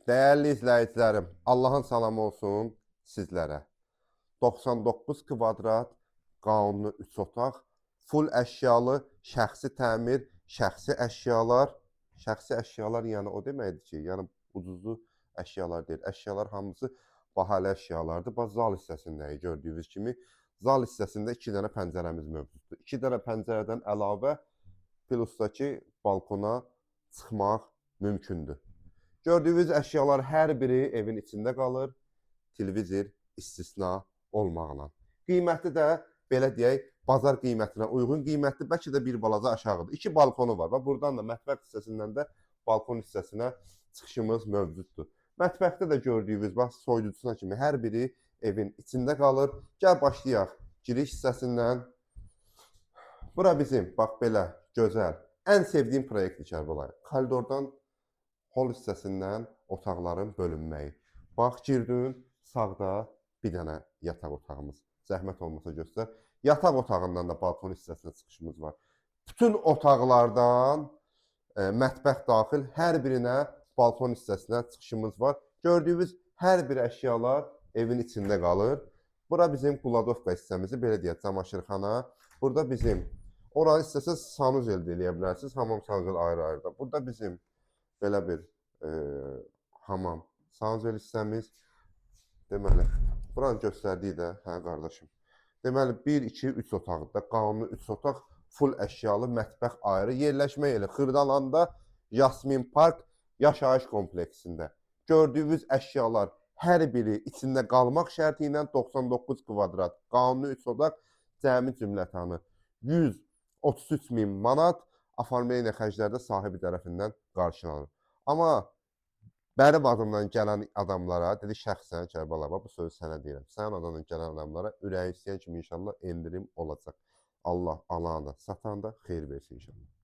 Dəyərli izləyicilərim, Allahın salamı olsun sizlərə. 99 kvadrat qanuni 3 otaq, full əşyalı, şəxsi təmir, şəxsi əşyalar. Şəxsi əşyalar yəni o deməkdir ki, yəni ucuzlu əşyalar deyil. Əşyalar hamısı bahalı əşyalardır. Bax zal hissəsindəyik gördüyünüz kimi. Zal hissəsində 2 dənə pəncərəmiz mövcuddur. 2 dənə pəncərədən əlavə plusdakı balkona çıxmaq mümkündür. Gördüyünüz əşyalar hər biri evin içində qalır. Televizor istisna olmaqla. Qiyməti də belə deyək, bazar qiymətinə uyğun qiymətli, bəlkə də bir balaca aşağıdır. 2 balkonu var və buradan da mətbəx hissəsindən də balkon hissəsinə çıxışımız mövcuddur. Mətbəxdə də gördüyünüz bax soyuducusuna kimi hər biri evin içində qalır. Gəl başlayaq giriş hissəsindən. Bura bizim bax belə gözəl, ən sevdiyim proyektdir Kərbəlayı. Koridordan hol hissəsindən otaqların bölünməyi. Bax girdin, sağda bir dənə yataq otağımız. Zəhmət olmasa göstər. Yataq otağından da balkon hissəsinə çıxışımız var. Bütün otaqlardan mətbəx daxil hər birinə balkon hissəsinə çıxışımız var. Gördüyünüz hər bir əşyalar evin içində qalır. Bura bizim Quladovka hissəmizi, belə deyək, camaşırxana. Burada bizim oranı istəsəz sanuzel də eləyə bilərsiniz. Hamam sanuzel ayrı-ayrı da. Burada bizim belə bir hamam sanuzel hissəmiz. Deməli, buranı göstərdik də, hə qardaşım. Deməli 1 2 3 otaqdır da. Qanuni 3 otaq, full əşyalı, mətbəx ayrı. Yerləşmə yeri Xırdalanda Yasmin Park yaşayış kompleksində. Gördüyünüz əşyalar hər biri içində qalmaq şərti ilə 99 kvadrat, qanuni 3 otaq, cəmi cümlətanı 133 min manat aformleniya xərcləri də sahibi tərəfindən qarşılanır. Amma mənim adımdan gələn adamlara, dedi şəxsən Kərbəla, bu sözü sənə deyirəm. Sənin adından gələn adamlara ürəyi istəyən kimi inşallah endirim olacaq. Allah alana, satanda xeyir versin inşallah.